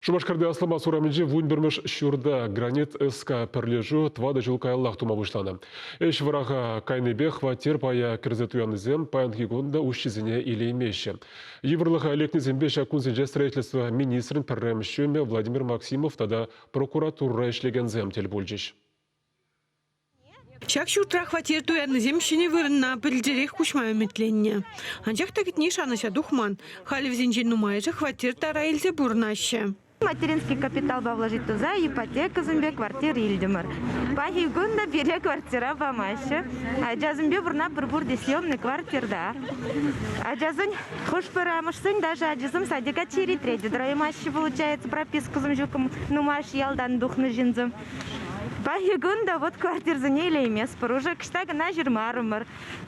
Шупашкарти Асламас урамӗнчи вунпӗрмӗш ҫурта Гранит СК пӗрлешӳ тӑватӑ ҫул каяллах тума пуҫланӑ. Ӗҫ вӑраха кайнипе хваттер пая кӗрсе туяннисем паянхи кун та уҫҫисене илеймеҫҫӗ. Йывӑрлӑха лекнисемпе ҫак кунсенче строительство министрӗн пӗрремӗш ҫумӗ Владимир Максимов тата прокуратурӑра ӗҫлекенсем тӗл пулчӗҫ. Ҫак ҫуртра хваттер туяннисем ҫӗнӗ вырӑна пӗлтӗрех куҫма ӗмӗтленнӗ. Анчах та кӗтни шанӑҫа тухман. Халӗ вӗсенчен нумайӑшӗ хваттер тара илсе пурӑнаҫҫӗ. Материнский капиталпа вложить туса ипотекӑсемпе квартир илтӗмӗр. Паянхи кун та пире квартира памаҫҫӗ. Ачасемпе пурӑнатпӑр пурте съемный квартирта. Ачасен хӑш-пӗр амӑшсен даже ачисем садика черетре те тӑраймаҫҫӗ, получается, пропискӑсем ҫук нумайӑш ялтан тухнӑ ҫынсем. Паянхи кун та вот квартирсене илейместпӗр. Уже кӑҫта кӑна ҫырмарӑмӑр.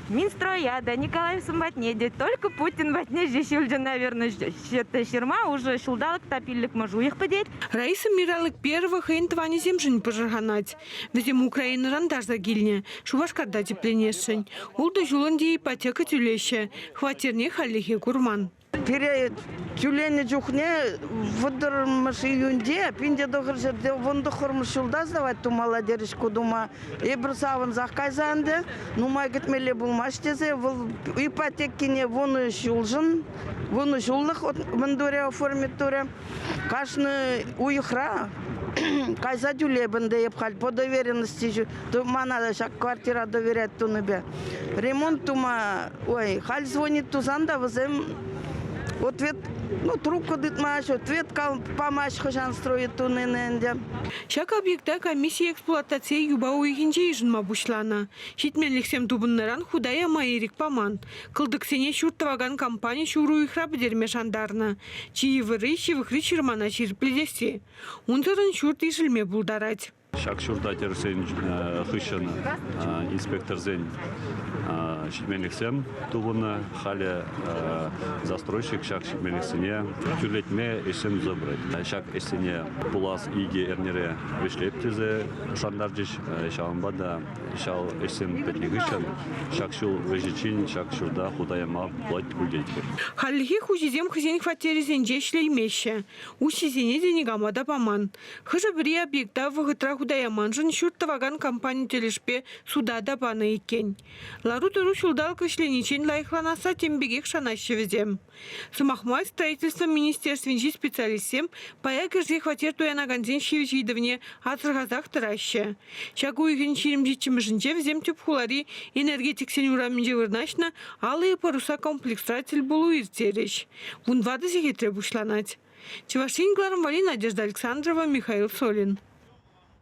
Минстроя та, Николаевсем патне те, только Путин патне ҫеҫ юлчӗ, наверное, ҫырма. Уже ҫулталӑк та пиллӗкмӗш уйӑх пӗтет. Раиса Миралык Первова хӑйӗн тӑванӗсемшӗн пӑшӑрханать. Вӗсем Украинӑран тарса килнӗ, Шупашкарта тӗпленесшӗн. Ултӑ ҫул ӗнтӗ ипотека тӳлеҫҫӗ. Хваттерне хальлӗхе курман. Пире тӳленӗ чухне вӑтӑрмӗш июньте 1919 ҫулта сдавать тумалла терӗҫ ку тума. Эпир савӑнсах кайса ӗнтӗ, нумай кӗтмелле пулмасть тесе вӑл ипотекине вунӑ ҫулшӑн, вунӑ ҫуллӑх мӗн турӗ, оформить турӗ. Кашни уйӑхра кайса тӳлеп ӗнтӗ эп халь по доверенности мана ҫак квартира доверять тунипе. Ремонт тума, ой, халь звонить тусан та вӗсем ответ, ну, трубка тытмасть, ответ памасть хӑҫан строить тунине ӗнтӗ. Ҫак объекта комисси эксплуатацие юпа уйӑхӗнче йышӑнма пуҫланӑ. Ҫитменлӗхсем тупӑннӑран хута яма ирӗк паман. Кӑлтӑксене ҫурт тӑвакан компани ҫур уйӑхра пӗтерме шантарнӑ. Чи йывӑрри ҫывӑхри ҫырмана ҫирӗплетесси. Унсӑрӑн ҫурт ишӗлме пултарать. Ҫак ҫурта тӗрӗсен хыҫҫӑн инспекторсен ҫитменлӗхсем тупӑннӑ. Халӗ застройщик ҫак ҫитменлӗхсене тӳрлетме ӗҫсем туса пырать. Ҫак ӗҫсене пулас икӗ эрнере вӗҫлеп тесе шантарчӗҫ. Ҫавӑнпа та Ҫав ӗҫсем пӗтнӗ хыҫҫӑн ҫак ҫул вӗҫӗччен ҫак ҫурта хута яма пулать пуль тетпӗр. Хальлӗхе хуҫисем хӑйсен хваттерӗсенче ӗҫлеймеҫҫӗ. Уҫҫисене те никама та паман. Хӑшӗ-пӗри объекта вӑхӑтра хута яманшӑн ҫурт тӑвакан компани тӗлӗшпе суда та панӑ иккен. Лару-тӑру ҫулталӑк вӗҫлениччен лайӑхланасса тем пекех шанаҫҫӗ вӗсем. Сӑмах май, строительство министерствинчи специалистсем пая кӗрсе хваттер туянакансен ҫивӗч ыйтӑвне асӑрхасах тӑраҫҫӗ. Ҫак уйӑхӑн 27-мӗшӗнче вӗсем тӗп хулари энергетиксен урамӗнче вырнаҫнӑ Алые паруса комплексра тӗлпулу ирттерӗҫ. Вунтӑватӑ сехетре пуҫланать. Чӑваш Ен кӑларӑм валли Надежда Александрова, Михаил Солин.